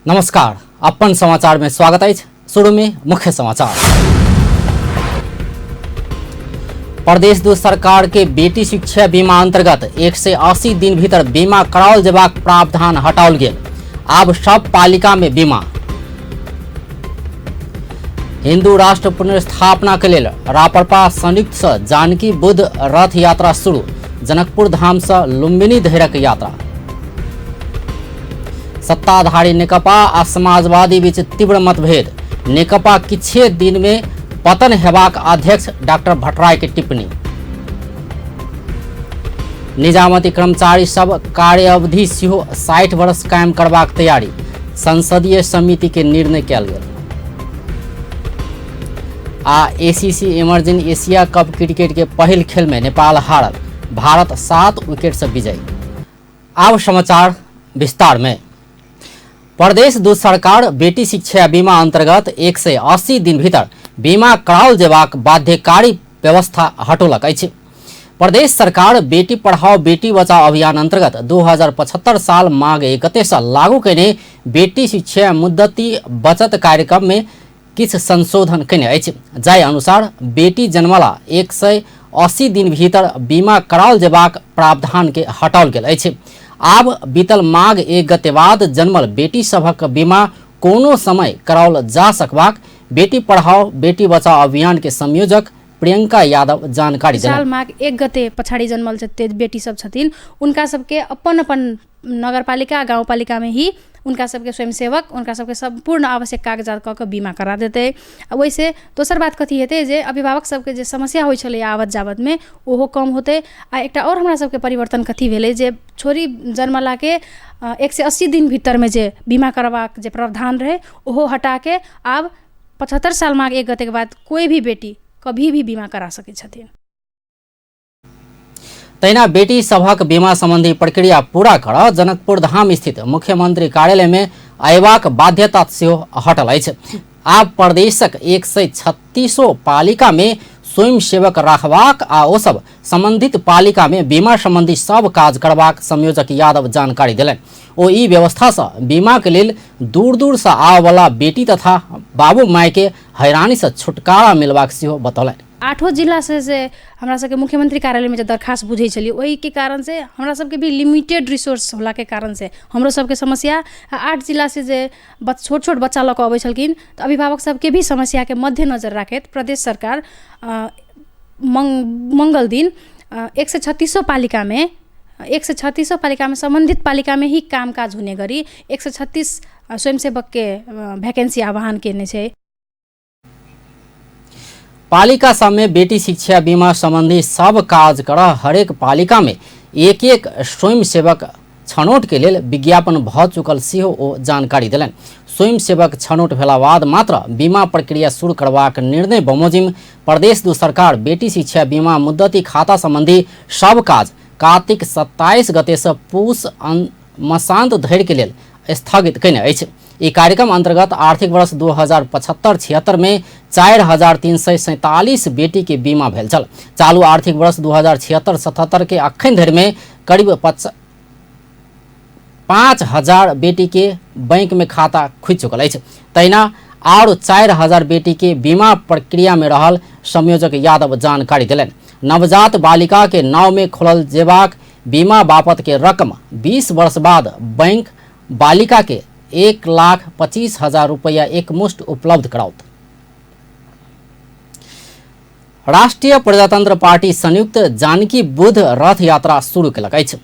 नमस्कार, अपन समाचार में स्वागत अछि। शुरू में मुख्य समाचार। प्रदेश दू सरकार के बेटी शिक्षा बीमा अंतर्गत 180 दिन भीतर बीमा कराओल जेबाक प्रावधान हटाओल गेल। आब सब पालिका में बीमा। हिंदू राष्ट्र पुनर्स्थापना के लेल रापरपा संयुक्त से जानकी बुद्ध रथ यात्रा शुरू। जनकपुर धाम से लुम्बिनी धैरक यात्रा। सत्ताधारी नेकपा आ समाजवादी बीच तीव्र मतभेद। नेकपा किछे दिन में पतन हेबाक अध्यक्ष डॉक्टर भट्टराई के टिप्पणी। निजामती कर्मचारी सब कार्य अवधि सेहो 60 वर्ष कायम करबाक तैयारी। संसदीय समिति के निर्णय कयल गेल। आ ACC emerging Asia cup cricket के पहिल खेल में नेपाल हारल। भारत 7 विकेट से विजयी। आब समाचार विस्तार में। प्रदेश दू सरकार बेटी शिक्षा बीमा अंतर्गत 180 दिन भीतर बीमा कराओल जेबाक बाध्यकारी व्यवस्था हटौलक अछि। प्रदेश सरकार बेटी पढ़ाओ बेटी बचाओ अभियान अंतर्गत 2075 साल माघ 1 गते से लागू कयने बेटी शिक्षा मुद्दती बचत कार्यक्रम में किछु संशोधन कयने अछि। जाहि अनुसार बेटी जन्मला 180 दिन भीतर बीमा कराओल जेबाक प्रावधान के हटाओल गेल अछि। आब बीतल माघ 1 गते बाद जन्मल बेटी सभक बीमा कोनो समय कराओल जा सकबाक बेटी पढ़ाओ बेटी बचाओ अभियान के संयोजक प्रियंका यादव जानकारी साल देलनि। माघ 1 गते पछाडि जन्मल जते बेटी सब छथिन उनका सबके अपन अपन नगरपालिका गाउँपालिकामे ही उनका सबके स्वयंसेवक उनका सबके सम्पूर्ण आवश्यक कागजात कऽ के बीमा करा देतै। आ ओहिसे दोसर बात कथी हेतै जे अभिभावक सबके जे समस्या होइ छलै आवत जावतमे ओहो कम होतै। आ एकटा आओर हमरा सबके परिवर्तन कथी भेलै जे छोरी जन्मलाके 180 दिन भीतरमे जे बीमा करबाक जे प्रावधान रहै ओहो हटाके आब 75 साल माघ 1 गतेके बाद कोई भी बेटी कभी भी बीमा करा सकै छथिन। तहिना बेटी सभक बीमा संबंधी प्रक्रिया पूरा कर जनकपुर धाम स्थित मुख्यमंत्री कार्यालय में अयबाक बाध्यता सेहो हटल अछि। आब प्रदेशक 136 पालिका में स्वयंसेवक राखबाक आ ओ सब संबंधित पालिका में बीमा संबंधी सब काज करबाक संयोजक यादव जानकारी देलनि। ओ ई व्यवस्था से बीमा के लेल दूर दूर से आबयवला बेटी तथा बाबू माय के हैरानी से छुटकारा मिलबाक सेहो बतौलनि। 8 जिला से जे हमरा सबके मुख्यमंत्री कार्यालयमे जे दरखास्त बुझै छलियै ओहिके कारण से हमरा सबके भी लिमिटेड रिसोर्स होलाके कारण से हमरो सबके समस्या आ 8 जिला से जे छोट छोट बच्चा लऽ कऽ अबै छलखिन तऽ अभिभावक सबके भी समस्याके मद्देनजर राखैत प्रदेश सरकार मङ्गल दिन 136 पालिकामे 136 पालिकामे सम्बन्धित पालिकामे ही कामकाज हुने गरी 136 स्वयंसेवकके भ्याकेन्सी आह्वान केने छै। पालिका सब में बेटी शिक्षा बीमा संबंधी सब काज कर हरेक पालिका में एक एक स्वयंसेवक छनौट के लेल विज्ञापन भ चुकल सेहो ओ जानकारी देलनि। स्वयंसेवक छनौट भेला बाद मात्र बीमा प्रक्रिया शुरू करबाक निर्णय बमोजिम प्रदेश दू सरकार बेटी शिक्षा बीमा मुद्दती खाता संबंधी सब काज कार्तिक 27 गते से पूस मसांत धरि के लेल स्थगित कयने अछि। ई कार्यक्रम अंतर्गत आर्थिक वर्ष 2075-76 में 4347 बेटी के बीमा भेल छल। चालू आर्थिक वर्ष 2076-77 के अखन धरि में करीब 5000 बेटी के बैंक में खाता खुलि चुकल अछि। तहिना आर 4000 बेटी के बीमा प्रक्रिया में रहल संयोजक यादव जानकारी देलनि। नवजात बालिका के नाव में खोलल जेबाक बीमा बापत के रकम 20 वर्ष बाद बैंक बालिका के 1,25,000 रुपया एकमुश्त उपलब्ध कराओत। राष्ट्रीय प्रजातंत्र पार्टी संयुक्त जानकी बुद्ध रथ यात्रा शुरू केलक अछि।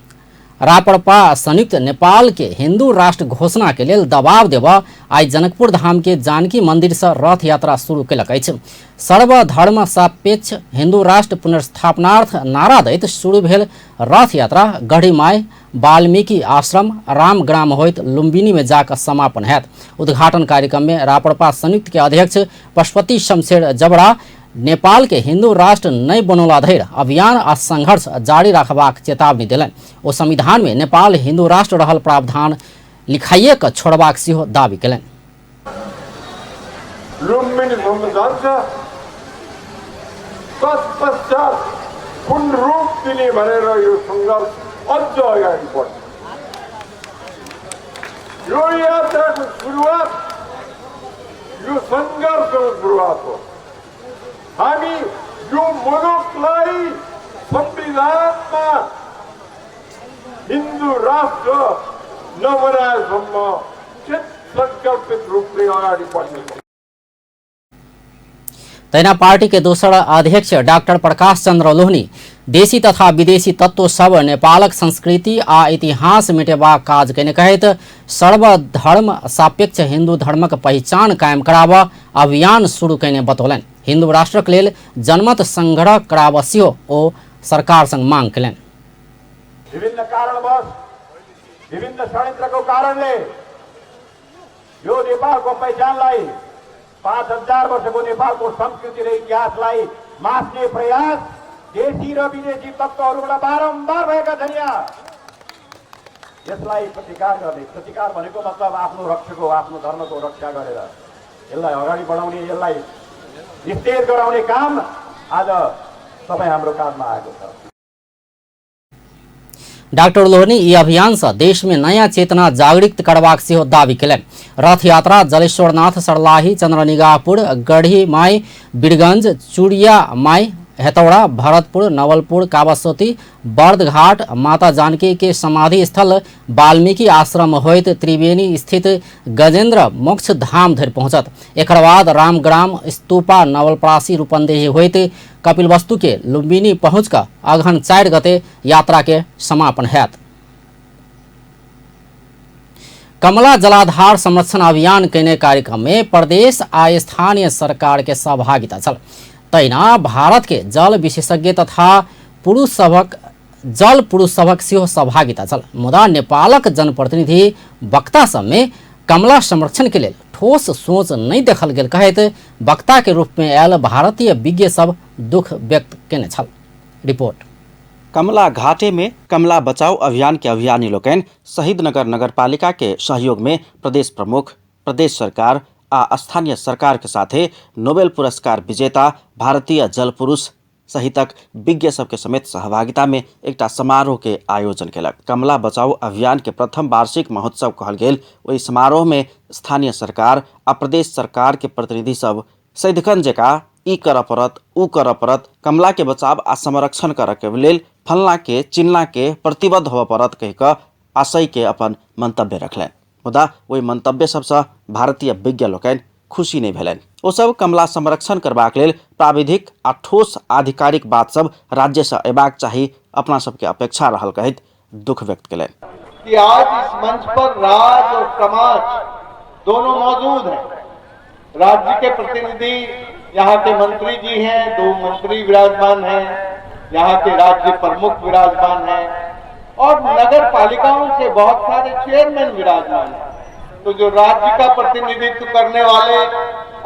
रापरपा संयुक्त नेपाल के हिंदू राष्ट्र घोषणा के लेल दबाव देबऽ आइ जनकपुर धाम के जानकी मंदिर से रथ यात्रा शुरू केलक अछि। सर्वधर्म सापेक्ष हिंदू राष्ट्र पुनर्स्थापनार्थ नारा दैत शुरू भेल रथ यात्रा गढ़ीमाई वाल्मीकि आश्रम रामग्राम होइत लुम्बिनी में जाकर समापन हैत। उद्घाटन कार्यक्रम में रापरपा संयुक्त के अध्यक्ष पशुपति शमशेर जबरा नेपाल के हिंदू राष्ट्र नहीं बनौला धरि अभियान आ संघर्ष जारी रखबाक चेतावनी देलनि। ओ संविधान में नेपाल हिंदू राष्ट्र रहल प्रावधान लिखाइए के छोड़बाक सेहो दावी केलनि। लुम्बिनी घुम्न जान्छ, तत्पश्चात पूर्ण रूप दिने भनेर यो सङ्घर्ष अझ अगाडि बढ्छ। यो यात्राको सुरुवात, यो सङ्घर्षको सुरुवात हो। हामी यो मुलुकलाई संविधानमा हिन्दू राष्ट्र नबनाएसम्म चित संकल्पित रूपले अगाडि बढ्नेछौँ। तहिना पार्टी के दोसर अध्यक्ष डाक्टर प्रकाश चंद्र लोहनी देशी तथा विदेशी तत्व सब नेपालक संस्कृति आ इतिहास मिटेबाक काज कयने कहैत सर्वधर्म सापेक्ष हिन्दू धर्मक पहिचान कायम कराब अभियान शुरू कयने बतौलनि। हिन्दू राष्ट्रक लेल जनमत संग्रह कराब सेहो ओ सरकार संग मांग कयलनि। विभिन्न कारणवश, विभिन्न षड्यन्त्रको कारणले यो नेपालको पहिचानलाई, 5000 वर्षको नेपालको संस्कृति र इतिहासलाई मास्ने प्रयास देशी र विदेशी तत्त्वहरूबाट बारम्बार भएका छन्। यहाँ यसलाई प्रतिकार गर्ने, प्रतिकार भनेको मतलब आफ्नो रक्षको, आफ्नो धर्मको रक्षा गरेर यसलाई अगाडि बढाउने, यसलाई निस्तेज गराउने काम आज तपाईँ हाम्रो काँधमा आएको छ। डाक्टर लोहनी ई अभियान से देश में नया चेतना जागृत करबाक सेहो दावी कयलनि। रथ यात्रा जलेश्वरनाथ, सरलाही, चंद्रनिगाहपुर, गढ़ी माई, बीरगंज, चूड़िया माई, हेतौड़ा, भरतपुर, नवलपुर, कावासोती, बर्दघाट, माता जानकी के समाधि स्थल, वाल्मीकि आश्रम होइत त्रिवेणी स्थित गजेंद्र मोक्ष धाम धरि पहुंचत। एकर बाद रामग्राम, स्तूपा, नवलपरासी, रूपंदेही होइत कपिलवस्तु के लुम्बिनी पहुंच कऽ अगहन 4 गते यात्रा के समापन हैत। कमला जलाधार संरक्षण अभियान कयने कार्यक्रम में प्रदेश आ स्थानीय सरकार के सहभागिता छल। तहिना भारत के जल विशेषज्ञ तथा पुरुष सभक जल पुरुष सभक सेहो सहभागिता छल। मुदा नेपालक जनप्रतिनिधि वक्ता सब में कमला संरक्षण के लेल ठोस सोच नहीं देखल गेल कहैत वक्ता के रूप में आयल भारतीय विज्ञ सब दुख व्यक्त केने छल। रिपोर्ट। कमला घाटे में कमला बचाओ अभियान के अभियानी लोकनि शहीदनगर नगरपालिका के सहयोग में प्रदेश प्रमुख, प्रदेश सरकार आ स्थानीय सरकार के साथे नोबेल पुरस्कार विजेता भारतीय जल पुरुष सहितक विज्ञ सबके समेत सहभागिता में एकटा समारोह के आयोजन केलक। कमला बचाओ अभियान के प्रथम वार्षिक महोत्सव कहल गेल ओहि समारोह में स्थानीय सरकार आ प्रदेश सरकार के प्रतिनिधि सब सदिखन जकाँ ई करऽ पड़त, ऊ करऽ पड़त, कमला के बचाव आ संरक्षण करऽ के लेल फलना के चिलना के प्रतिबद्ध होबऽ पड़त कहि कऽ आशय के अपन मंतव्य रखलनि। मुदा ओहि मंतव्य सबसँ भारतीय विज्ञ लोकनि खुशी नहि भेलनि। ओ सब कमला संरक्षण करबाक लेल प्राविधिक आ ठोस आधिकारिक बात सब राज्यसँ अयबाक चाही, अपना सबके अपेक्षा रहल कहैत दुख व्यक्त केलनि। कि आज इस मंच पर राज और समाज दोनों मौजूद हैं। राज्य के प्रतिनिधि यहाँ के मंत्री जी हैं, 2 मंत्री विराजमान हैं, यहाँ के राज्य प्रमुख विराजमान हैं और नगर पालिकाओं के बहुत सारे चेयरमैन विराजमान हैं। तो जो राज्य का प्रतिनिधित्व करने वाले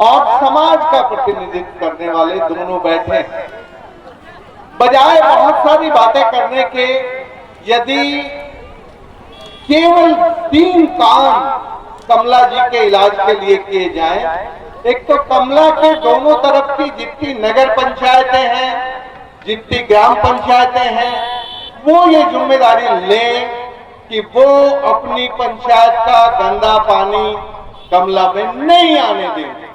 और समाज का प्रतिनिधित्व करने वाले दोनों बैठे हैं। बजाय बहुत सारी बातें करने के, यदि केवल 3 काम कमला जी के इलाज के लिए किए जाएं, एक तो कमला के दोनों तरफ की जितनी नगर पंचायतें हैं, जितनी ग्राम पंचायतें हैं, वो ये जिम्मेदारी लें कि वो अपनी पंचायत का गंदा पानी कमला में नहीं आने देंगे।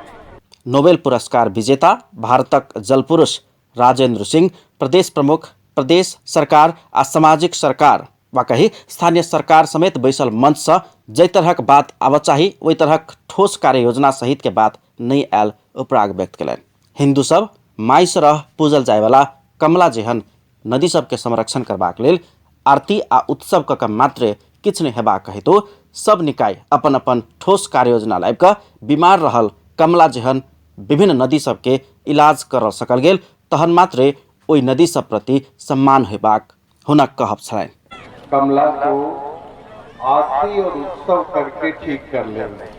नोबेल पुरस्कार विजेता भारतक जलपुरुष राजेंद्र सिंह प्रदेश प्रमुख, प्रदेश सरकार आ सामाजिक सरकार वा कही स्थानीय सरकार समेत बैसल मंच से जाहि तरहक बात आबऽ चाही ओहि तरहक ठोस कार्य योजना सहित के बात नहि आयल उपराग व्यक्त केलनि। हिंदू सब माइस रह पूजल जायवला कमला जेहन नदी सबके संरक्षण करबाक लेल आरती आ उत्सव कऽ के मात्रे किछु नहि हेबाक हेतु सब निकाय अपन अपन ठोस कार्य योजना लाबि कऽ बीमार रहल कमला जेहन विभिन्न नदी सबके इलाज करऽ सकल गेल तहन मात्रे ओहि नदी सब प्रति सम्मान हेबाक हुनक कहब छलनि। कमला को आरती और उत्सव करके ठीक कर लेंगे।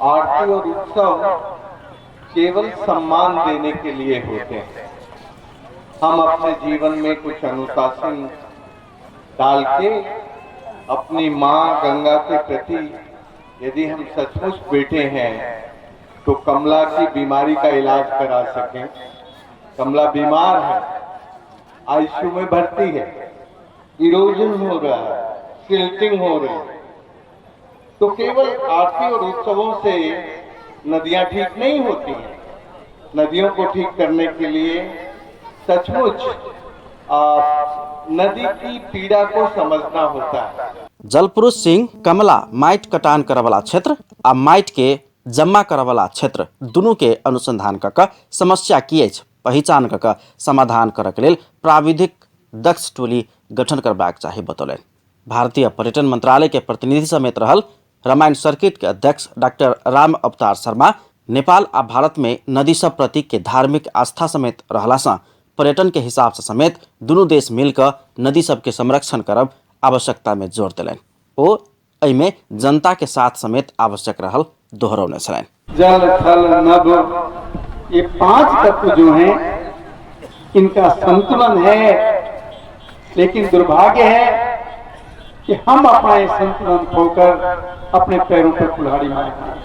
आरती और उत्सव केवल सम्मान देने के लिए होते हैं। हम अपने जीवन में कुछ अनुशासन डाल के अपनी माँ गंगा के प्रति यदि हम सचमुच बेटे हैं तो कमला की बीमारी का इलाज करा सकें। कमला बीमार है, आईसीयू में भर्ती है, इरोजन हो रहा है, सिल्टिंग हो रही है। तो केवल आरती और उत्सवों से नदियां ठीक नहीं होती हैं। नदियों को ठीक करने के लिए सचमुच आप नदी की पीड़ा को समझना होता है। जलपुरुष सिंह कमला माटि कटान करऽवला क्षेत्र आ माटिके जम्मा करऽवला क्षेत्र दुनूके अनुसंधान कऽ कऽ समस्या की अछि पहिचान कऽ कऽ समाधान करऽके लेल प्राविधिक दक्ष टोली गठन करबाक चाही बतौलनि। भारतीय पर्यटन मंत्रालय के प्रतिनिधि समेत रहल रामायण सर्किट के अध्यक्ष डॉक्टर राम अवतार शर्मा नेपाल आ भारत में नदी सब प्रति के धार्मिक आस्था समेत रहला सँ पर्यटन के हिसाब से समेत दुनू देश मिलकर नदी सब के संरक्षण करब आवश्यकता में जोर देलनि। ओ एहिमे जनता के साथ समेत आवश्यक रहल दोहरौने छलनि। जल थल नभ ये 5 तत्व जो हैं इनका संतुलन है, लेकिन दुर्भाग्य है कि हम अपना ये संतुलन खोकर अपने पैरों पर कुल्हाड़ी मारते हैं।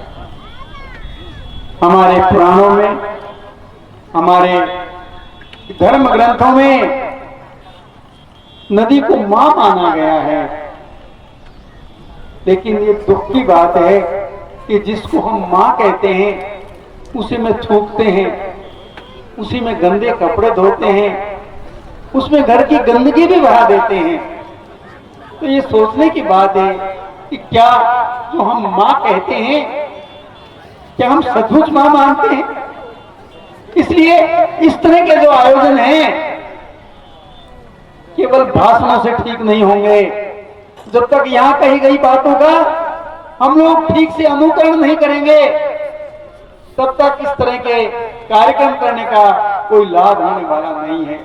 हमारे पुराणों में, हमारे धर्म ग्रंथों में नदी को मां माना गया है, लेकिन ये दुख की बात है कि जिसको हम मां कहते हैं उसी में थूकते हैं, उसी में गंदे कपड़े धोते हैं, उसमें घर की गंदगी भी बहा देते हैं। तो ये सोचने की बात है कि क्या जो हम मां कहते हैं क्या हम सचमुच मां मानते हैं? इसलिए इस तरह के जो आयोजन हैं केवल भाषणों से ठीक नहीं होंगे। जब तक यहाँ कही गई बातों का हम लोग ठीक से अनुकरण नहीं करेंगे तब तक इस तरह के कार्यक्रम करने का कोई लाभ होने वाला नहीं है।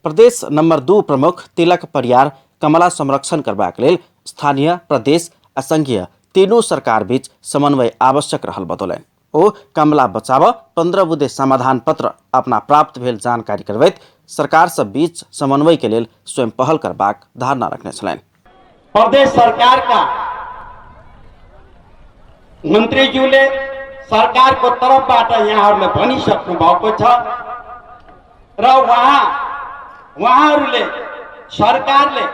प्रदेश नंबर 2 प्रमुख तिलक परियार कमला संरक्षण करबाक लेल स्थानीय, प्रदेश आ संघीय तीनू सरकार बीच समन्वय आवश्यक रहल बतौलनि। ओ कमला बचाव 15 बुँदे समाधान पत्र अपना प्राप्त भेल जानकारी करबैत सरकार सब बीच समन्वय के लेल स्वयं पहल करबाक धारणा रखने छलनि। प्रदेश सरकार का मन्त्रीज्यूले सरकारको तर्फबाट यहाँहरूले भनिसक्नु भएको छ र उहाँहरूले सरकारले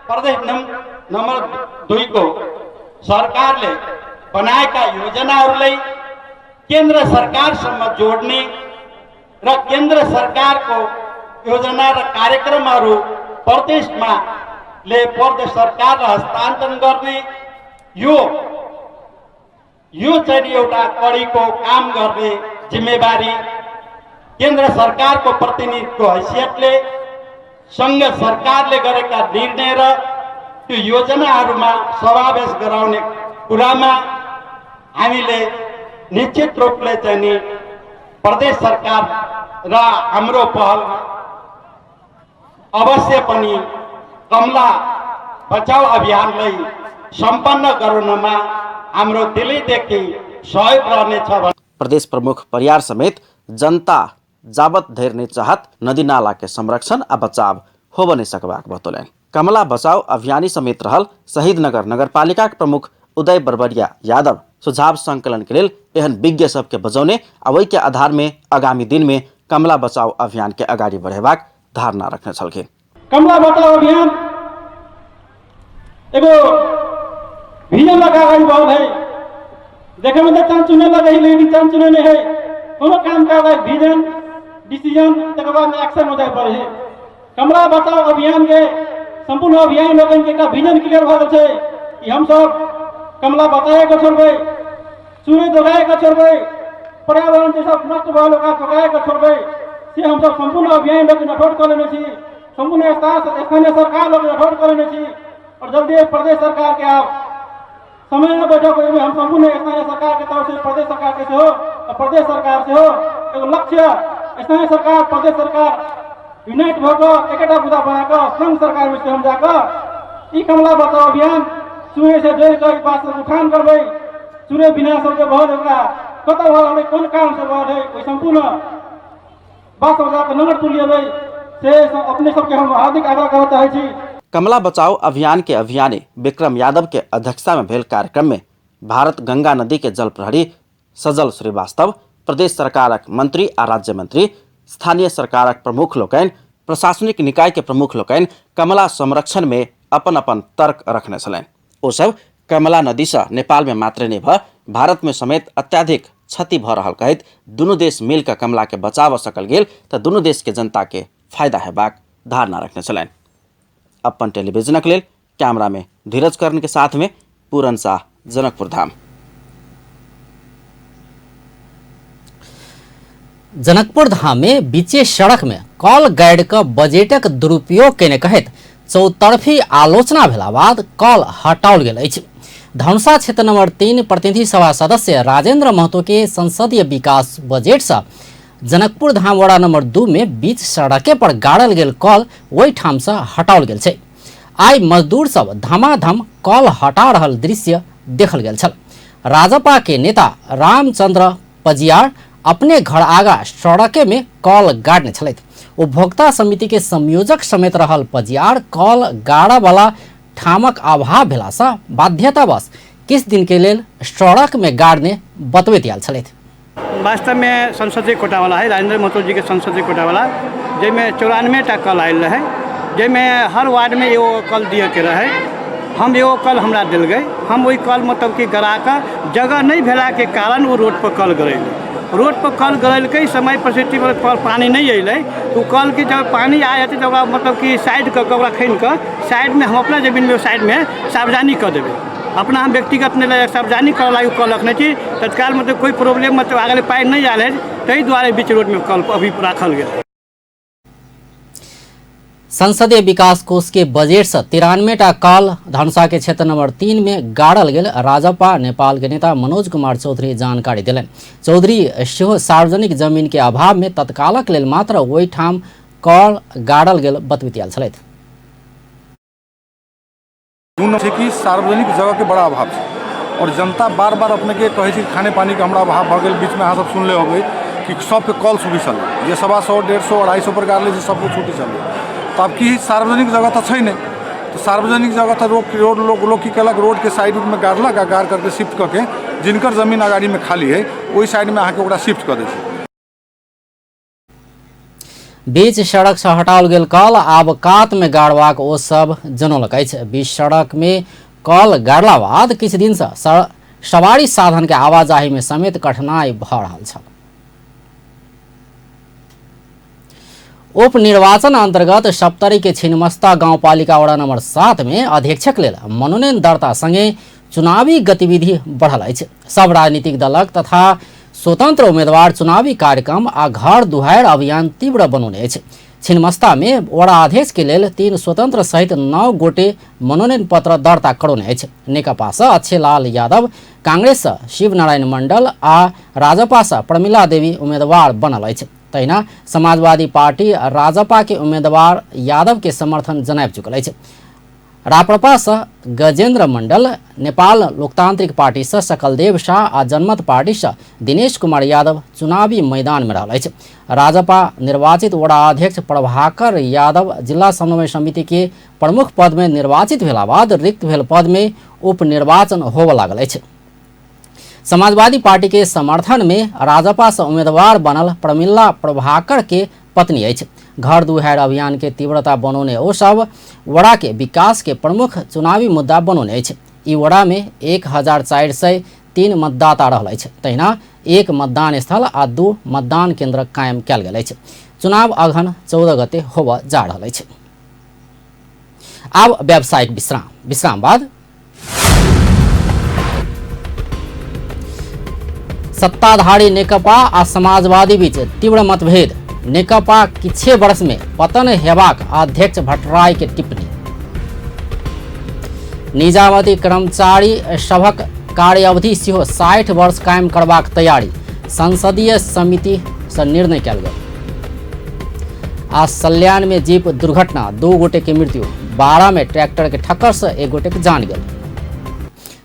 प्रदेश नम्बर 2 को सरकारले बनाएका योजनाहरूलाई केन्द्र सरकारसम्म जोड्ने र केन्द्र सरकारको योजना र कार्यक्रमहरू प्रदेशमा ले प्रदेश सरकारलाई हस्तान्तरण गर्ने यो चाहिँ एउटा कडीको काम गर्ने जिम्मेवारी केन्द्र सरकारको प्रतिनिधिको हैसियतले सङ्घ सरकारले गरेका निर्णय र त्यो योजनाहरूमा समावेश गराउने कुरामा हामीले निश्चित रूपले चाहिँ नि प्रदेश सरकार र हाम्रो पहल अवश्य पनि कमला बचाउ अभियानलाई सम्पन्न गराउनमा हाम्रो दिलैदेखि सहयोग रहनेछ। प्रदेश प्रमुख परियार समेत जनता जाबत धरि नहि चाहत नदी नाला के संरक्षण आ बचाव होब नहि सकबाक बतौलनि। कमला बचाओ अभियानी समेत रहल शहीदनगर नगरपालिकाक प्रमुख उदय बरबरिया यादव सुझाव संकलन के लेल एहन विज्ञ सबके बजौने आ ओहि के आधार में आगामी दिन में कमला बचाओ अभियान के अगाडि बढ़ेबाक धारणा रखने छलखिन। कमला बचाओ अभियान एगो विजन लगा अगाडि बढ़ल है, देखे में तो चानचुने लगे है, लेकिन चानचुने नहीं है। कोनो काम काज है विजन डिसीजन तकर बाद एक्शन हो जाए पड़े है। कमला बचाओ अभियान के संपूर्ण अभियान लोगन के एकटा विजन क्लियर भऽ गेल छै कि हम सब कमला बचाए के छोड़बै, चूरे दोगाए के छोड़बै, पर्यावरण जे सब नष्ट भऽ गेल ओकरा चुकाए के छोड़बै, से हम सब संपूर्ण अभियान लोकनि अठोट कऽ लेने छी, संपूर्ण स्थानीय सरकार लोकनि अठोट कऽ लेने छी और जल्दी प्रदेश सरकार के आब समय में बैठक ओहिमे हम संपूर्ण स्थानीय सरकार के तरफ से प्रदेश सरकार के सेहो और प्रदेश सरकार सेहो एगो लक्ष्य स्थानीय सरकार प्रदेश सरकार यूनाइट भऽ कऽ एकेटा बुदा बना कऽ संघ सरकार में से हम जाकऽ ई कमला बचाओ अभियान चूरे से जोड़ि कऽ ई बात सब उठान करबै। चूरे विनाश सब जे भऽ रहल ओकरा कतऽ भऽ रहल है, कोन कारण से भऽ रहल है, ओहि संपूर्ण बात सब जाकऽ नंगर तुलिएबै से अपने सबके हम हार्दिक आग्रह करऽ चाहै छी। कमला बचाओ अभियान के अभियानी विक्रम यादव के अध्यक्षता में भेल कार्यक्रम में भारत गंगा नदी के जल प्रहरी सजल श्रीवास्तव, प्रदेश सरकारक मंत्री आ राज्य मंत्री, स्थानीय सरकारक प्रमुख लोकनि, प्रशासनिक निकाय के प्रमुख लोकनि कमला संरक्षण में अपन अपन तर्क रखने छलनि। ओ सब कमला नदीसँ नेपालमे मात्रे नहि भऽ भारतमे समेत अत्याधिक क्षति भऽ रहल कहैत दुनू देश मिल कऽ कमलाके बचाबऽ सकल गेल तऽ दुनू देशके जनताके फायदा हेबाक धारणा रखने छलनि। अपन टेलीविजनक लेल कैमरामे धीरज कर्ण के साथमे पूरन शाह, जनकपुर धाम। जनकपुर धाम में बीचे सड़क में कॉल गाइड क बजटक दुरुपयोग केने कहैत चौतरफी आलोचना भेला बाद कॉल हटाओल गेल अछि। धनुषा क्षेत्र नंबर 3 प्रतिनिधि सभा सदस्य राजेंद्र महतो के संसदीय विकास बजट से जनकपुर धाम वडा नंबर 2 में बीच सड़के पर गाड़ल गेल कॉल ओहि ठाम से हटाओल गेल छै। आइ मजदूर सब धमाधम कॉल हटा रहल दृश्य देखल गेल छल। राजपा के नेता रामचंद्र पजियार अपने घर आगा सड़के में कॉल गाड़ने छलथि। उपभोक्ता समिति के संयोजक समेत रहल पजियार कॉल गाड़ा वाला ठामक अभाव भेलासँ बाध्यतावश किछु दिन के लेल सड़क में गाड़ने बतबैत आयल छलथि। वास्तवमे संसदीय कोटावला है, राजेंद्र महतो जीके संसदीय कोटावला, जाहिमे 94 टा कल आयल रहै, जाहिमे हर वार्डमे एगो कल दियऽके रहै। हम एगो कल हमरा देल गेल, हम ओहि कल मतलब कि गड़ा कऽ जगह नहि भेलाके कारण ओ रोडपर कल गड़ेली। रोडपर कल गड़ेलकै, समय परिस्थिति पर पानि नहि अयलै, ओ कलके जब पानि आ जेतै तऽ ओकरा मतलब कि साइड कऽ कऽ ओकरा खनि कऽ साइडमे हम अपना जमीनमे साइडमे सार्वजनिक कऽ देबै। अपना हम व्यक्तिगत नहि लऽ सार्वजनिक करऽ लागि कल रखने छी। तत्काल मतलब कोइ प्रॉब्लम मतलब आगे पानि नहि आयल है, ताहि दुआरे बीच रोडमे कल अभी राखल गेल। संसदीय विकास कोष के बजट से 93 टा कल धनुषा के क्षेत्र नंबर 3 में गाड़ल गेल राजपा नेपाल के नेता मनोज कुमार चौधरी जानकारी देलनि। चौधरी सेहो सार्वजनिक जमीन के अभाव में तत्कालक लेल मात्र ओहिठाम कल गाड़ल गेल बतबैत आयल छलथि। दू नंबर छै कि सार्वजनिक जगहके बड़ा अभाव छै आओर जनता बार बार अपनेके कहै छै खाने पानीके हमरा अभाव भऽ गेल। बीचमे अहाँ सब सुनले होबै कि सबके कल छुटी छलै, जे 125, 150, 250 पर गाड़ले छै सबके छुटी छलै। तऽ आब की सार्वजनिक जगह तऽ छै नहि, तऽ सार्वजनिक जगह तऽ रोड रोड लोक लोक की केलक, रोडके साइड उडमे गाड़लक आ गाड़ करके शिफ्ट कऽ के जिनकर जमीन अगाड़ीमे खाली हइ ओहि साइडमे अहाँके ओकरा शिफ्ट कऽ दै छै। बीच सड़क से हटाओल गेल कल आब कात में गाड़बाक ओ सब जनौलक अछि। बीच सड़क में कल गाड़ला बाद किछु दिन से सवारी साधन के आवाजाही में समेत कठिनाई भऽ रहल छल। उपनिर्वाचन अंतर्गत सप्तरी के छिन्नमस्ता गाउँपालिका वडा नंबर 7 में अध्यक्षक लेल मनोनयन दर्ता संगे चुनावी गतिविधि बढ़ल अछि। सब राजनीतिक दलक तथा स्वतंत्र उम्मीदवार चुनावी कार्यक्रम आ घर दुहार अभियान तीव्र बनौने अछि। छिन्नमस्ता में वडा अध्यक्ष के लेल 3 स्वतंत्र सहित 9 गोटे मनोनयन पत्र दर्ता करौने अछि। नेकपा से अच्छेलाल यादव, कांग्रेस से शिवनारायण मंडल आ राजपा से प्रमिला देवी उम्मीदवार बनल अछि। तहिना समाजवादी पार्टी राजपा के उम्मीदवार यादव के समर्थन जनाबि चुकल अछि। राप्रपा से गजेंद्र मंडल, नेपाल लोकतांत्रिक पार्टी से सकलदेव शाह आ जनमत पार्टी से दिनेश कुमार यादव चुनावी मैदान में रहल अछि। राजपा निर्वाचित वडा अध्यक्ष प्रभाकर यादव जिला समन्वय समिति के प्रमुख पद में निर्वाचित भेला बाद रिक्त भेल पद में उपनिर्वाचन होबऽ लागल अछि। समाजवादी पार्टी के समर्थन में राजपा से उम्मीदवार बनल प्रमिला प्रभाकर के पत्नी अछि। घर दुहार अभियान के तीव्रता बनौने ओ सब वडा के विकास के प्रमुख चुनावी मुद्दा बनौने अछि। ई वडा में 1403 मतदाता रहल अछि। तहिना 1 मतदान स्थल आ 2 मतदान केंद्र कायम कयल गेल अछि। चुनाव अगहन 14 गते होबऽ जा रहल अछि। आब व्यावसायिक विश्राम, विश्राम बाद सत्ताधारी नेकपा आ समाजवादी बीच तीव्र मतभेद, नेकपा किछे वर्ष में पतन हेबाक अध्यक्ष भट्टराई के टिप्पणी। निजामती कर्मचारी सभक कार्य अवधि सेहो 60 वर्ष कायम करबाक तैयारी, संसदीय समिति से निर्णय कयल गेल। आ सल्यान में जीप दुर्घटना, 2 गोटे के मृत्यु, 12 में ट्रैक्टर के ठक्कर से 1 गोटे के जान गेल।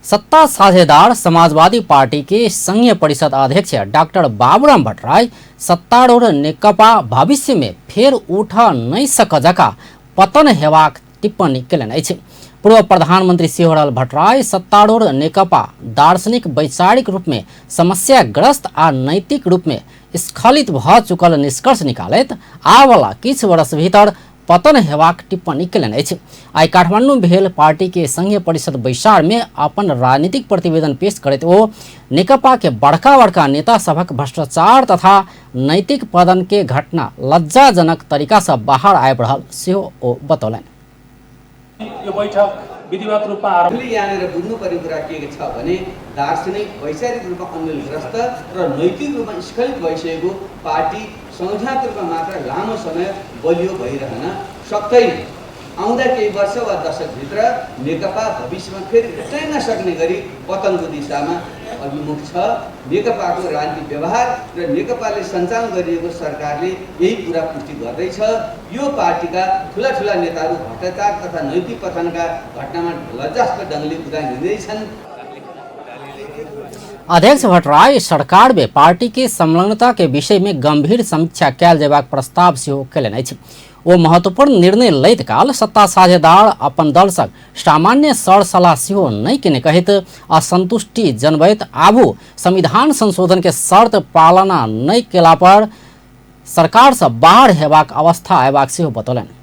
सत्ता साझेदार समाजवादी पार्टी के संघीय परिषद अध्यक्ष डॉक्टर बाबूराम भट्टराई सत्तारूढ़ नेकपा भविष्य में फेर उठ नहीं सक जका पतन हेबाक टिप्पणी केलनि अछि। पूर्व प्रधानमंत्री सेहो रहल भट्टराई सत्तारूढ़ नेकपा दार्शनिक वैचारिक रूप में समस्याग्रस्त आ नैतिक रूप में स्खलित भ चुकल निष्कर्ष निकालैत आवला किछु वर्ष भीतर पतन हेबाक टिप्पणी केलनि अछि। आइ काठमांडू भेल पार्टी के संघीय परिषद बैसार में अपन राजनीतिक प्रतिवेदन पेश करैत ओ नेकपा के बड़का बड़का नेता सभक भ्रष्टाचार तथा नैतिक पतन के घटना लज्जाजनक तरीका से बाहर आबि रहल सेहो ओ बतौलनि। यो बैठक विधिवत रूपमा आरम्भ। हामीले यहाँनिर बुझ्नुपर्ने कुरा के छ भने दार्शनिक वैचारिक रूपमा अन्यलग्रस्त र नैतिक रूपमा स्खलित भइसकेको पार्टी संज्ञात्मक रूपमा मात्र लामो समय बलियो भइरहन सक्दैन। आउँदा केही वर्ष वा दशकभित्र नेकपा भविष्यमा फेरि भेट्नै नसक्ने गरी पतनको दिशामा अभिमुख छ। नेकपाको राजनीतिक व्यवहार र नेकपाले सञ्चालन गरिएको सरकारले यही कुरा पुष्टि गर्दैछ। यो पार्टीका ठुला ठुला नेताहरू भ्रष्टाचार तथा नैतिक पतनका घटनामा लज्जास्पद ढङ्गले उदाहरण। अध्यक्ष भट्टराई सरकार में पार्टी के संलग्नता के विषय में गंभीर समीक्षा कयल जेबाक प्रस्ताव सेहो कयलनि अछि। ओ महत्वपूर्ण निर्णय लैत काल सत्ता साझेदार अपन दल संग सामान्य सर सलाह सेहो नहि केने कहैत असंतुष्टि जनबैत आबू संविधान संशोधन के शर्त पालना नहि केला पर सरकार से बाहर हेबाक अवस्था अयबाक सेहो बतौलनि।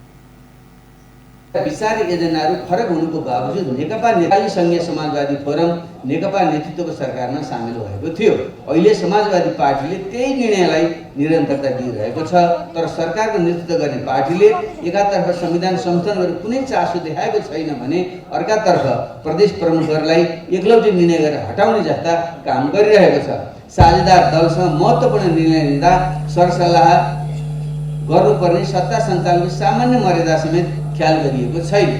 विचारिक एजेन्डाहरू फरक हुनुको बावजुद नेकपा नेपाली सङ्घीय समाजवादी फोरम नेकपा नेतृत्वको सरकारमा सामेल भएको थियो। अहिले समाजवादी पार्टीले त्यही निर्णयलाई निरन्तरता दिइरहेको छ, तर सरकारको नेतृत्व गर्ने पार्टीले एकातर्फ संविधान संशोधन गरी कुनै चासो देखाएको छैन भने अर्कातर्फ प्रदेश प्रमुखहरूलाई एकलौटी निर्णय गरेर हटाउने जस्ता काम गरिरहेको छ। साझेदार दलसँग महत्त्वपूर्ण निर्णय लिँदा सरसल्लाह गर्नुपर्ने सत्ता सञ्चालनको सामान्य मर्यादा समेत ख्याल गरिएको छैन।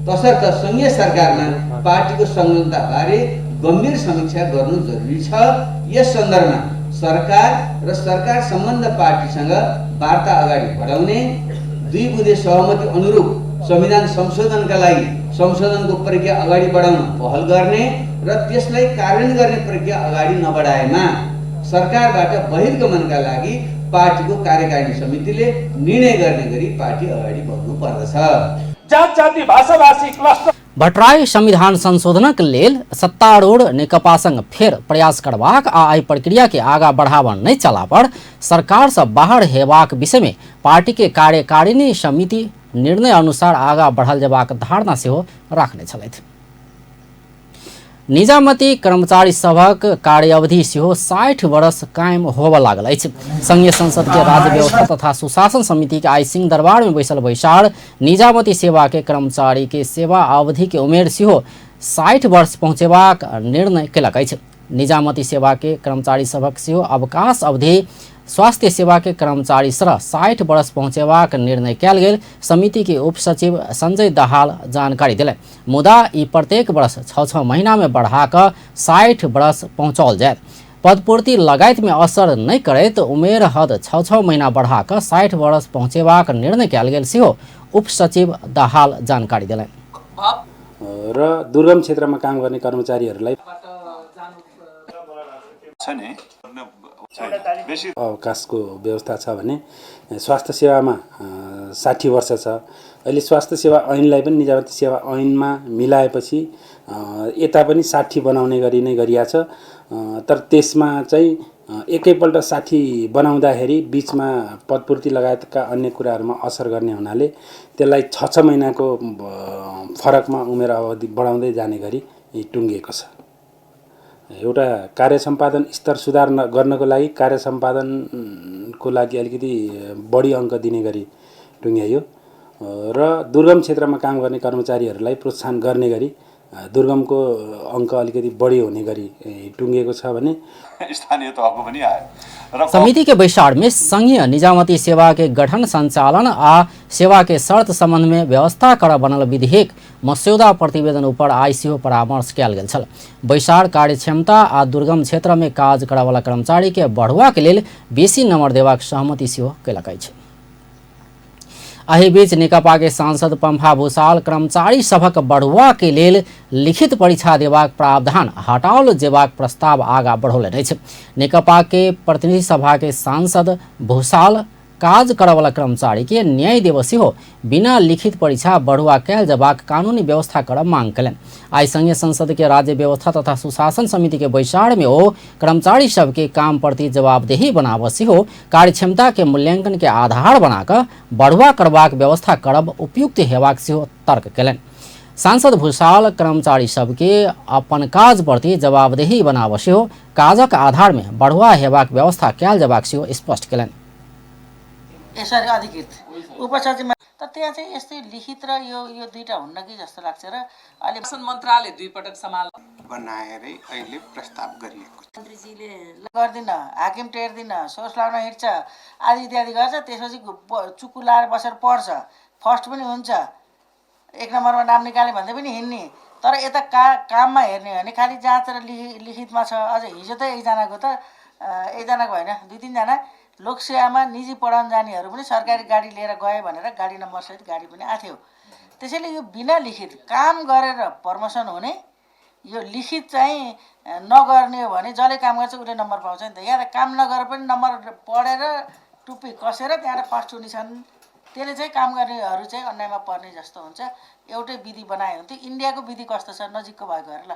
तसर्थ सङ्घीय सरकारमा पार्टीको संलग्नताबारे गम्भीर समीक्षा गर्नु जरुरी छ। यस सन्दर्भमा सरकार र सरकार सम्बन्ध पार्टीसँग वार्ता अगाडि बढाउने, दुई बुँदे सहमति अनुरूप संविधान संशोधनका लागि संशोधनको प्रक्रिया अगाडि बढाउन पहल गर्ने र त्यसलाई कार्यान्वयन गर्ने प्रक्रिया अगाडि नबढाएमा सरकारबाट बहिर्गमनका लागि पार्टीको कार्यकारिणी समितिले निर्णय गर्ने गरी पार्टी अगाडि बढ्नु पर्दछ। जात जाति भाषा भाषी क्लस्टर। भट्टराई संविधान संशोधनक लेल सत्तारूढ़ नेकपा संग फेर प्रयास करबाक आ एहि प्रक्रिया के आगा बढ़ावा नहि चला पर सरकार से बाहर हेबाक विषय में पार्टी के कार्यकारिणी समिति निर्णय अनुसार आगा बढ़ल जेबाक धारणा सेहो राखने छलथि। निजामती कर्मचारी सभक कार्यावधि सेहो 60 वर्ष कायम होबय लागल अछि। संघीय संसद के राज्य व्यवस्था तथा सुशासन समिति के आइ सिंह दरबार में बैसल बैसार निजामती सेवा के कर्मचारी के सेवा अवधि के उमेर सेहो 60 वर्ष पहुँचेबाक निर्णय केलक अछि। निजामती सेवा के कर्मचारी सभक सेहो अवकाश अवधि स्वास्थ्य सेवा के कर्मचारी सरह 60 वर्ष पहुँचेबाक निर्णय कयल गेल समिति के उपसचिव संजय दाहाल जानकारी देलनि। मुदा ई प्रत्येक वर्ष 6-6 महीना में बढ़ा कऽ 60 वर्ष पहुँचाओल जायत। पदपूर्ति लगायत में असर नहि करैत उमेर हद 6-6 महीना बढ़ा कऽ 60 वर्ष पहुँचेबाक निर्णय कयल गेल सेहो उपसचिव दाहाल जानकारी देलनि। र दुर्गम क्षेत्रमा काम गर्ने कर्मचारीहरूलाई अवकाशको व्यवस्था छ भने स्वास्थ्य सेवामा 60 वर्ष छ। अहिले स्वास्थ्य सेवा ऐनलाई पनि निजामती सेवा ऐनमा मिलाएपछि यता पनि 60 बनाउने गरी नै गरिएको छ। तर त्यसमा चाहिँ एकैपल्ट 60 बनाउँदाखेरि बिचमा पदपूर्ति लगायतका अन्य कुराहरूमा असर गर्ने हुनाले त्यसलाई 6-6 महिनाको फरकमा उमेर अवधि बढाउँदै जाने गरी टुङ्गिएको छ। एउटा कार्य सम्पादन स्तर सुधार गर्नको लागि कार्य सम्पादनको लागि अलिकति बढी अङ्क दिने गरी टुङ्ग्याइयो र दुर्गम क्षेत्रमा काम गर्ने कर्मचारीहरूलाई प्रोत्साहन गर्ने गरी दुर्गमको अङ्क अलिकति बढी हुने गरी टुङ्गिएको छ भने स्थानीय तहको पनि आयो। र समिति के बैसार में संघीय निजामती सेवा के गठन संचालन आ सेवा के शर्त संबंध में व्यवस्था कर बनल विधेयक मस्यौदा प्रतिवेदन ऊपर आइ सेहो परामर्श कयल गेल छल। बैसार कार्यक्षमता आ दुर्गम क्षेत्र में काज करऽवला कर्मचारी के बढ़ुआ के लेल बेसी नम्बर देबाक सहमति सेहो कयलक अछि। एहि बीच नेकपा के सांसद पंफा भूषाल कर्मचारी सभक बढ़ुआ के लेल लिखित परीक्षा देबाक प्रावधान हटाओल जेबाक प्रस्ताव आगा बढ़ौलनि अछि। नेकपा के प्रतिनिधि सभा के सांसद भूषाल काज करऽवला कर्मचारी के न्याय देव सेहो बिना लिखित परीक्षा बढ़ुआ कयल जबाक कानूनी व्यवस्था करब मांग कयलनि। आइ संघीय संसद के राज्य व्यवस्था तथा सुशासन समिति के बैसार में ओ कर्मचारी सबके काम प्रति जवाबदेही बनाबऽ सेहो कार्यक्षमता के मूल्यांकन के आधार बनाकऽ बढ़ुआ करबाक व्यवस्था करब उपयुक्त हेबाक सेहो तर्क कयलनि। सांसद भूषाल कर्मचारी सबके अपन काज प्रति जवाबदेही बनाबऽ सेहो काजक आधार में बढ़ुआ हेबाक व्यवस्था कयल जबाक सेहो स्पष्ट कयलनि। यसरी अधिकृत उपसचिवमा त त्यहाँ चाहिँ यस्तै लिखित र यो यो दुईटा हुन्न कि जस्तो लाग्छ र अहिले मन्त्रालय दुई पटक सम्हाल बनाएरै अहिले प्रस्ताव गरिएको छ। मन्त्रीजीले गर्दिन, हाकिम टेर्दिन, सोर्स लाउन हिँड्छ आदि इत्यादि गर्छ। त्यसपछि चुक्कु लाएर बसेर पढ्छ, फर्स्ट पनि हुन्छ, एक नम्बरमा नाम निकाल्यो भन्दै पनि हिँड्ने। तर यता काममा हेर्ने हो भने खालि जाँच र लिखितमा छ। अझ हिजो त एकजनाको त एकजनाको होइन, दुई तिनजना लोकसेवामा निजी पढाउन जानेहरू पनि सरकारी गाडी लिएर गए भनेर गाडी नम्बरसहित गाडी पनि आएको थियो। त्यसैले यो बिना लिखित काम गरेर प्रमोसन हुने, यो लिखित चाहिँ नगर्ने हो भने जसले काम गर्छ उसले नम्बर पाउँछ नि त। यहाँ त काम नगरेर पनि नम्बर पढेर टुप्पी कसेर त्यहाँबाट फर्स्ट हुने छन्। त्यसले चाहिँ काम गर्नेहरू चाहिँ अन्यायमा पर्ने जस्तो हुन्छ। एउटै विधि बनायो भने त्यो इन्डियाको विधि कस्तो छ नजिकको भएको हेर ल।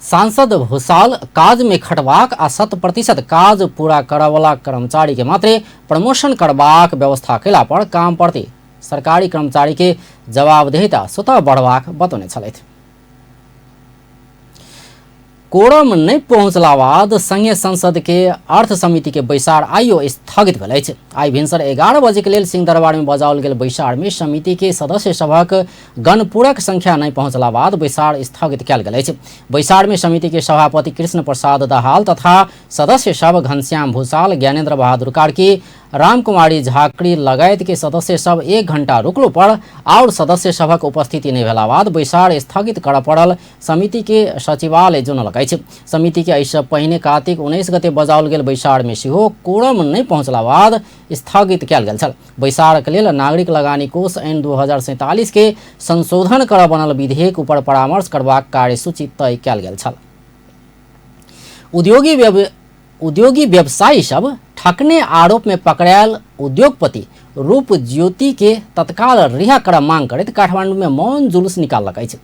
सांसद भूषाल काज में खटबाक आ 100% काज पूरा करवला कर्मचारी के मात्रै प्रमोशन करबाक व्यवस्था कयला पर काम प्रति सरकारी कर्मचारी के जवाबदेहिता स्वतः बढ़बाक बतौने छलथि। कोरम नहि पहुँचला बाद संघीय संसद के अर्थ समिति के बैसार आइयो स्थगित भेल अछि। आइ भिनसर 11 बजे के लेल सिंहदरबार में बजाओल गेल बैसार में समिति के सदस्य सभक गणपूरक संख्या नहि पहुँचला बाद बैसार स्थगित कयल गेल अछि। बैसार में समिति के सभापति कृष्ण प्रसाद दाहाल तथा सदस्य सब घनश्याम भूषाल, ज्ञानेन्द्र बहादुर कार्की, रामकुमारी झाकरी लगायत के सदस्य सब 1 घंटा रुकलो पर और सदस्य सभक उपस्थिति नहि भेला बाद बैसार स्थगित करऽ पड़ल समिति के सचिवालय जनौलक अछि। समिति के एहिसँ पहिने कार्तिक 19 गते बजाओल गेल बैसार में सेहो कोरम नहि पहुँचला बाद स्थगित कयल गेल छल। बैसार के लेल नागरिक लगानी कोष ऐन 2047 के संशोधन करऽ बनल विधेयक ऊपर परामर्श करबाक कार्यसूची तय कयल गेल छल। उद्योगी व्यवसायी सब ठकने आरोप में पकड़ायल उद्योगपति रूप ज्योति के तत्काल रिहा करऽ मांग करैत काठमांडू में मौन जुलूस निकाललक अछि।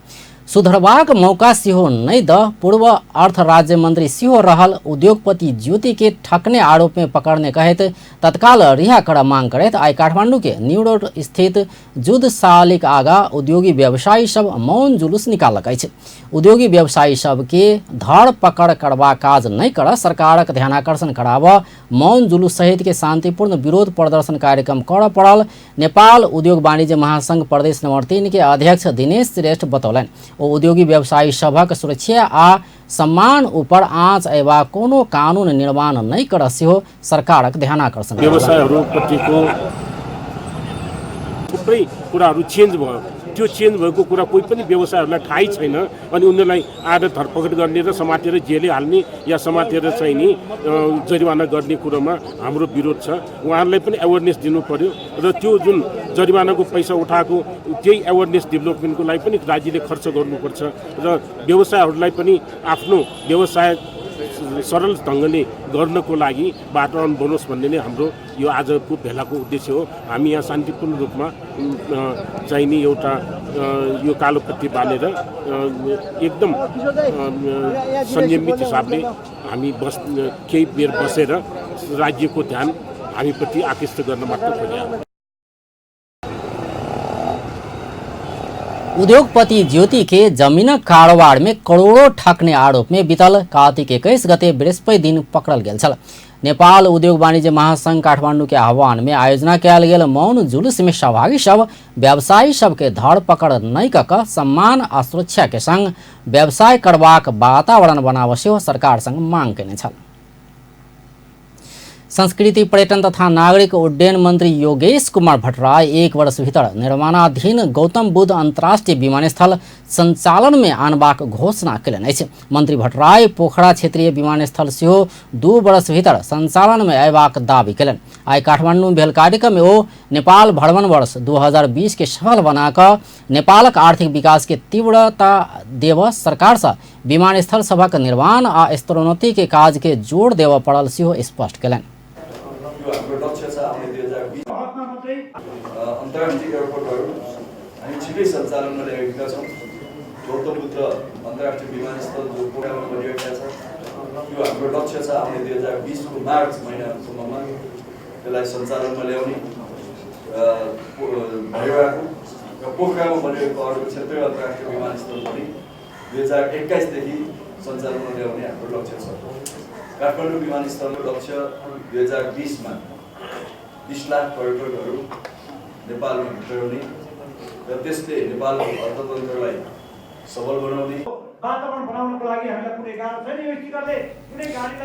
सुधरबाक मौका सेहो नहि द पूर्व अर्थ राज्य मंत्री सेहो रहल उद्योगपति ज्योति के ठकने आरोप में पकड़ने कहैत तत्काल रिहा करऽ मांग करैत आइ काठमांडू के न्यू रोड स्थित जुद्ध शालिक आगा उद्योगी व्यवसायी सब मौन जुलूस निकाललक अछि। उद्योगी व्यवसायी सबके धर पकड़ करबाक काज नहि करऽ सरकारक ध्यानाकर्षण कराबऽ मौन जुलूस सहित के शांतिपूर्ण विरोध प्रदर्शन कार्यक्रम करऽ पड़ल नेपाल उद्योग वाणिज्य महासंघ प्रदेश नंबर 3 के अध्यक्ष दिनेश श्रेष्ठ बतौलनि। ओ उद्योगी व्यवसायी सभक सुरक्षा आ सम्मान ऊपर आँच अयबाक कोनो कानून निर्माण नहि करऽ सेहो सरकारक ध्यानाकर्षण। व्यवसायहरूप्रतिको थुप्रै कुराहरू चेन्ज भयो, त्यो चेन्ज भएको कुरा कोही पनि व्यवसायहरूलाई थाहै छैन अनि उनीहरूलाई आएर धरपकड गर्ने र समातेर जेलै हाल्ने या समातेर चाहिँ नि जरिवाना गर्ने कुरोमा हाम्रो विरोध छ। उहाँहरूलाई पनि एवेरनेस दिनु पर्यो र त्यो जुन जरिवानाको पैसा उठाएको त्यही एवेरनेस डेभलपमेन्टको लागि पनि राज्यले खर्च गर्नुपर्छ र व्यवसायहरूलाई पनि आफ्नो व्यवसाय सरल ढङ्गले गर्नको लागि वातावरण बनोस् भन्ने नै हाम्रो यो आजको भेलाको उद्देश्य हो। हामी यहाँ शान्तिपूर्ण रूपमा चाहिँ नि एउटा यो कालो पत्ती बालेर एकदम संयमित हिसाबले हामी केही बेर बसेर राज्यको ध्यान हामीप्रति आकृष्ट गर्न मात्र खोज्या। उद्योगपति ज्योति के जमीनक कारोबार में करोड़ों ठकने आरोप में बीतल कार्तिक 21 गते बृहस्पति दिन पकड़ल गेल छल। नेपाल उद्योग वाणिज्य महासंघ काठमांडू के आह्वान में आयोजना कयल गेल मौन जुलूस में सहभागी सब व्यवसायी सबके धरपकड़ नहि कऽ कऽ सम्मान आ सुरक्षा के संग व्यवसाय करबाक वातावरण बनाबऽ सेहो सरकार संग मांग कयने छल। संस्कृति पर्यटन तथा नागरिक उड्डयन मंत्री योगेश कुमार भट्टराई 1 वर्ष भीतर निर्माणाधीन गौतम बुद्ध अंतर्राष्ट्रीय विमानस्थल संचालन में आनबाक घोषणा कयलनि अछि। मंत्री भट्टराई पोखरा क्षेत्रीय विमानस्थल सेहो 2 वर्ष भीतर संचालन में अयबाक दावी कयलनि। आइ काठमांडू में भेल कार्यक्रम में ओ नेपाल भ्रमण वर्ष 2020 के सफल बनाकऽ नेपालक आर्थिक विकास के तीव्रता देव सरकार से विमानस्थल सभक निर्माण आ स्तरोन्नति के काज के जोर देबऽ पड़ल सेहो स्पष्ट कयलनि। यो हाम्रो लक्ष्य छ। आउने 2020 अन्तर्राष्ट्रिय एयरपोर्टहरू हामी छिटै सञ्चालनमा ल्याएका छौँ। गौतम बुद्ध अन्तर्राष्ट्रिय विमानस्थल जो पोखरामा बनिरहेको छ, यो हाम्रो लक्ष्य छ। आउने 2020 को मार्च महिनासम्ममा त्यसलाई सञ्चालनमा ल्याउने भइरहेको र पोखरामा बनिरहेको अर्को क्षेत्रीय अन्तर्राष्ट्रिय विमानस्थल पनि 2021 देखि सञ्चालनमा ल्याउने हाम्रो लक्ष्य छ। काठमाडौँ विमानस्थलको लक्ष्य 2020 मा 20 लाख पर्यटकहरू नेपालमा भित्राउने र त्यसले नेपालको अर्थतन्त्रलाई सबल बनाउने।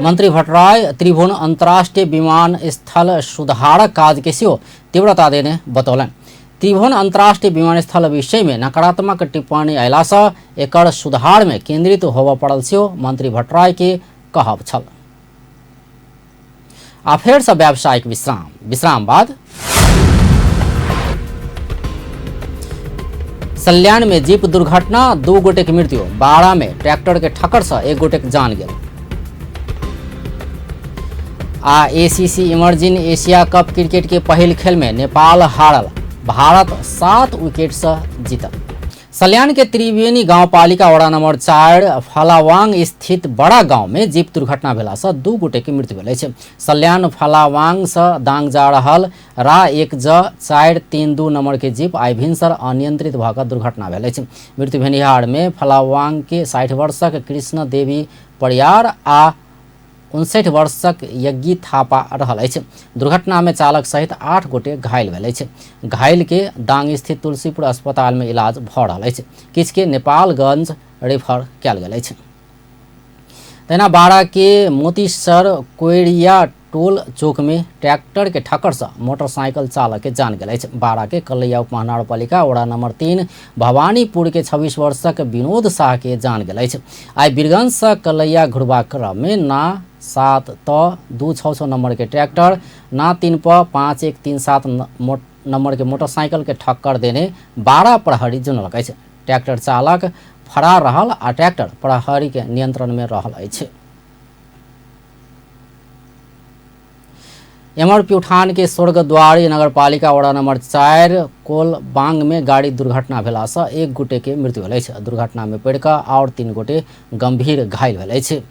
मन्त्री भट्टराई त्रिभुवन अन्तर्राष्ट्रिय विमानस्थल सुधारक काज के सेहो तीव्रता देने बतौलनि। त्रिभुवन अन्तर्राष्ट्रिय विमानस्थल विषय में नकारात्मक टिप्पणी अयलासँ एकर सुधार में केंद्रित होबय पड़ल सेहो मंत्री भट्टराई के कहब छल। आ फेरसँ व्यावसायिक विश्राम, विश्राम बाद सल्यान में जीप दुर्घटना, 2 गोटे के मृत्यु, बारा में ट्रैक्टर के ठक्कर से 1 गोटे के जान गेल। आ ACC emerging Asia cup cricket के पहिल खेल में नेपाल हारल, भारत 7 विकेट से जीतल। सल्यान के त्रिवेणी गांवपालिका वडा नंबर 4 फलावांग स्थित बड़ा गांव में जीप दुर्घटना भेला से 2 गोटे के मृत्यु भेल अछि। सल्यान फलावांग से दांग जा रहल रा 1 ज 4 3 2 नंबर के जीप आइ भिनसर अनियंत्रित भऽ कऽ दुर्घटना भेल अछि। मृत्यु भेनिहार में फलावांग के 60 वर्षक कृष्ण देवी परियार आ 59 वर्षक यज्ञी थापा रहल अछि। दुर्घटना में चालक सहित 8 गोटे घायल भेल अछि। घायल के दांग स्थित तुलसीपुर अस्पताल में इलाज भऽ रहल अछि। किछु के नेपालगंज रेफर कयल गेल अछि। तहिना बारा के मोतीसर कोयरिया टोल चौक में ट्रैक्टर के ठक्कर से मोटरसाइकिल चालक के जान गेल अछि। बारा के कलैया उपमहानगरपालिका वडा नंबर 3 भवानीपुर के 26 वर्षक विनोद शाह के जान गेल अछि। आइ बीरगंज से कलैया घुरबाक क्रम में ना 7 त 2 6 6 नंबर के ट्रैक्टर ना 3 प 5 1 3 7 नंबर के मोटरसाइकिल के ठक्कर देने 12 प्रहरी जनलक अछि। ट्रैक्टर चालक फरार रहल आ ट्रैक्टर प्रहरी के नियंत्रण में रहल अछि। एमर प्युठान के स्वर्गद्वारी नगरपालिका वडा नंबर 4 कोलबांग में गाड़ी दुर्घटना भेला से 1 गोटे के मृत्यु भेल अछि। दुर्घटना में पड़ि कऽ आओर 3 गोटे गंभीर घायल भेल अछि।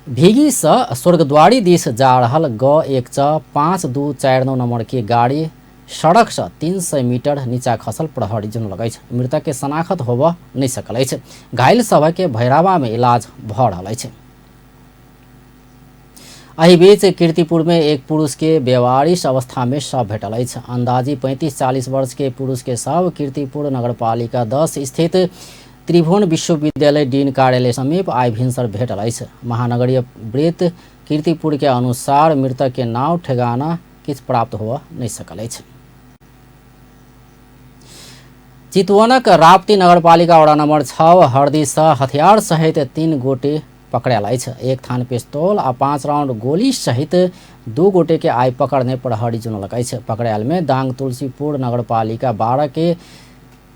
भीगी से स्वर्गद्वारी दिस जा रहल ग 1 च 5 2 4 9 नंबर के गाड़ी सड़क से 300 मीटर नीचा खसल प्रहरी जनलक अछि। मृतक के शनाखत होबय नहि सकल अछि। घायल सभ के भैरवा में इलाज भऽ रहल अछि। एहि बीच कीर्तिपुर में एक पुरुष के बेवारिश अवस्था में शव भेटल अछि। अंदाजी 35-40 वर्ष के पुरुष के शव कीर्तिपुर नगरपालिका 10 स्थित त्रिभुवन विश्वविद्यालय डीन कार्यालय समीप आइ भिनसर भेटल अछि। महानगरीय वृत्त कीर्तिपुर के अनुसार मृतक के नाव ठेगाना किछु प्राप्त होबय नहि सकल अछि। चितवनक राप्ती नगरपालिका वडा नंबर 6 हरदी से हथियार सहित 3 गोटे पकड़ायल अछि। 1 थान पिस्तौल आ 5 राउंड गोली सहित 2 गोटे के आइ पकड़ने प्रहरी जनलक अछि। पकड़ायल में दांग तुलसीपुर नगरपालिका 12 के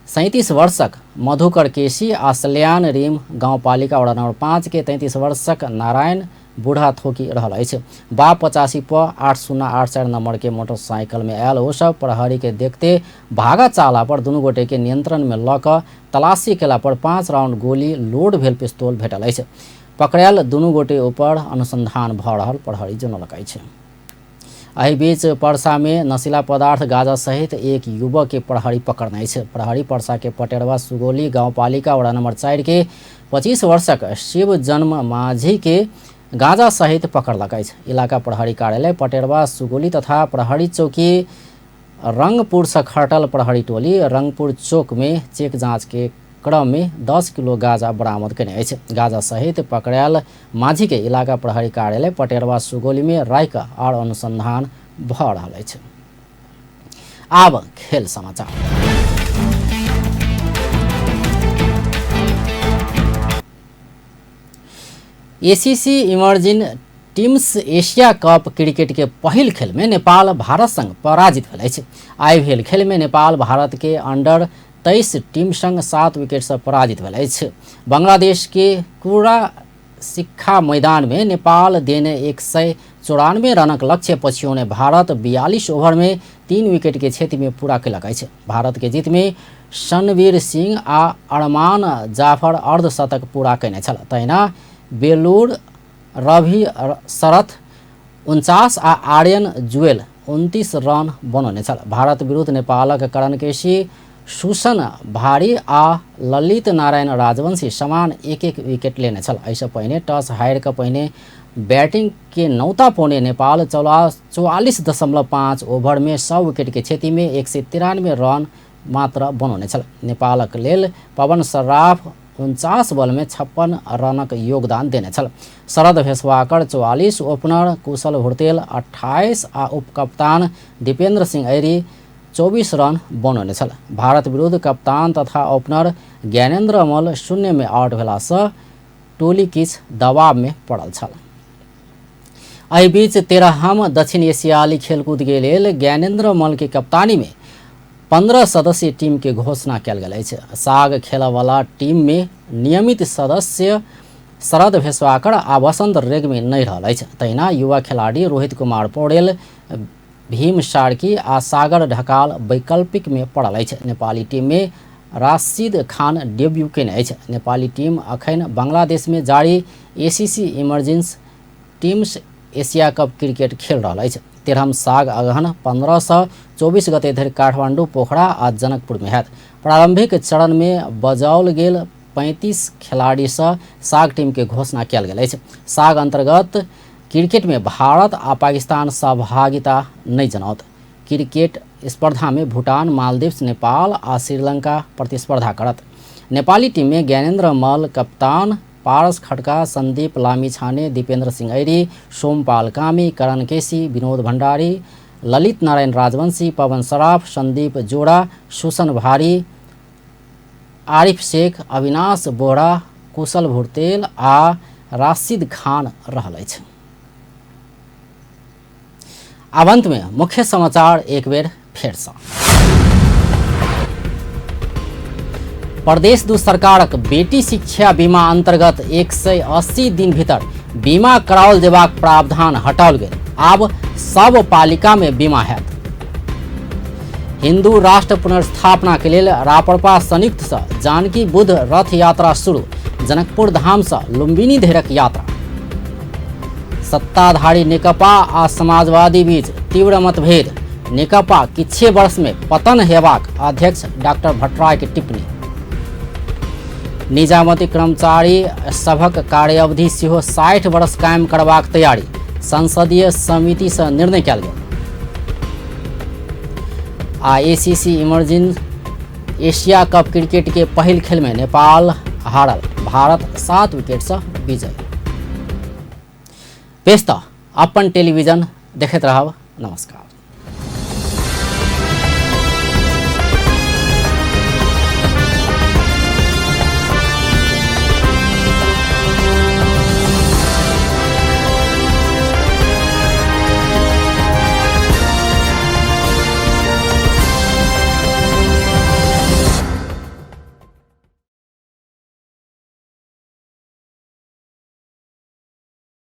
37 वर्षक मधुकर केसी आ सल्यान रीम गाउँपालिका वडा नंबर 5 के 33 वर्षक नारायण बूढ़ा थोकी रहल अछि। बा 85 प 8084 नंबर के मोटरसाइकिल में आयल ओ सब प्रहरी के देखते भागा चाला पर दुनू गोटे के नियंत्रण में लऽ कऽ तलाशी केला पर 5 राउंड गोली लोड भेल पिस्तौल भेटल अछि। पकड़ायल दुनू गोटे ऊपर अनुसंधान भऽ रहल प्रहरी जनलक अछि। एहि बीच परसा में नशीला पदार्थ गांजा सहित एक युवक के प्रहरी पकड़ने अछि। प्रहरी परसा के पटेरवा सुगोली गाउँपालिका वडा नंबर 4 के 25 वर्षक शिव जन्म माझी के गांजा सहित पकड़लक अछि। इलाका प्रहरी कार्यालय पटेरवा सुगोली तथा प्रहरी चौकी रंगपुर से खटल प्रहरी टोली रंगपुर चौक में चेक जांच के क्रम में 10 किलो गांजा बरामद केने अछि। गांजा सहित पकड़ायल माझी के इलाका प्रहरी कार्यालय पटेरवा सुगोली में राखि और अनुसंधान भऽ रहल अछि। आब खेल समाचार। ACC emerging teams Asia cup cricket के पहिल खेल में नेपाल भारत संग पराजित भेल अछि। आइ भेल खेल में नेपाल भारत के अंडर 23 टीम संग 7 विकेट से पराजित भेल अछि। बांग्लादेश के कुरा सिक्खा मैदान में नेपाल देने 194 रनक लक्ष्य पछ्यौने भारत 42 ओवर में 3 विकेट के क्षति में पूरा केलक अछि। भारत के जीत में शनवीर सिंह आ अरमान जाफर अर्धशतक पूरा केने छल। तहिना बेलूर रवि शरथ 49 आ आर्यन जुएल 29 रन बनौने छल। भारत विरुद्ध नेपालक करण केसी, सुसन भारी आ ललित नारायण राजवंशी समान 1-1 विकेट लेने छल। एहिसँ पहिने टॉस हारि कऽ पहिने बैटिंग के नौता पौने नेपाल 44.5 ओवर में 100 विकेट के क्षति में 193 रन मात्र बनौने छल। नेपालक लेल पवन सर्राफ 49 बॉल में 56 रनक योगदान देने छल। शरद भेसवाकर 44, ओपनर कुशल भुर्तेल 28 आ उपकप्तान दीपेन्द्र सिंह ऐरी 24 रन बनौने छल। भारत विरुद्ध कप्तान तथा ओपनर ज्ञानेन्द्र मल्ल 0 में आउट भेलासँ टोली किछु दबाव में पड़ल छल। एहि बीच 13हम दक्षिण एशियाली खेलकूद के लेल ज्ञानेन्द्र मल्ल के कप्तानी में 15 सदस्यीय टीम के घोषणा कयल गेल अछि। साग खेलऽवला टीम में नियमित सदस्य शरद भेसवाकर आ वसंत रेग्मी नहि रहल अछि। तहिना युवा खिलाड़ी रोहित कुमार पौडेल, भीम सार्की आ सागर ढकाल वैकल्पिक में पड़ल अछि। नेपाली टीम में राशिद खान डेब्यू केने अछि। नेपाली टीम अखन बांग्लादेश में जारी ACC emerging teams Asia cup cricket खेल रहल अछि। 13हम साग अगहन 15 सँ 24 गते धरि काठमाडौँ, पोखरा आ जनकपुर में हैत। प्रारंभिक चरण में बजाओल गेल 35 खिलाड़ी सँ साग टीम के घोषणा कयल गेल अछि। साग अंतर्गत क्रिकेट में भारत आ पाकिस्तान सहभागिता नहि जनाओत। क्रिकेट स्पर्धा में भूटान, मालदीव्स, नेपाल आ श्रीलंका प्रतिस्पर्धा करत। नेपाली टीम में ज्ञानेन्द्र मल्ल कप्तान, पारस खड्का, संदीप लामिछाने, दीपेन्द्र सिंह ऐरी, सोमपाल कामी, करण केसी, विनोद भण्डारी, ललित नारायण राजवंशी, पवन सराफ, संदीप जोड़ा, सुसन भारी, आरिफ शेख, अविनाश बोहरा, कुशल भुर्तेल आ राशिद खान रहल अछि। आब अंत में मुख्य समाचार एक बेर फेरसँ। प्रदेश 2 सरकारक बेटी शिक्षा बीमा अंतर्गत 180 दिन भीतर बीमा कराओल जेबाक प्रावधान हटाओल गेल। आब सब पालिका में बीमा हैत। हिंदू राष्ट्र पुनर्स्थापना के लेल राप्रपा संयुक्त सँ जानकी बुद्ध रथ यात्रा शुरू। जनकपुर धाम सँ लुम्बिनी धरिक यात्रा। सत्ताधारी नेकपा आ समाजवादी बीच तीव्र मतभेद। नेकपा किछे वर्ष में पतन हेबाक अध्यक्ष डॉक्टर भट्टराई के टिप्पणी। निजामती कर्मचारी सभक कार्यावधि सेहो 60 वर्ष कायम करबाक तैयारी। संसदीय समिति सँ निर्णय कयल गेल। आ ACC emerging Asia cup cricket के पहिल खेल में नेपाल हारल, भारत 7 विकेट सँ विजयी। पेश त अपन टेलीविजन देखैत रहब। नमस्कार।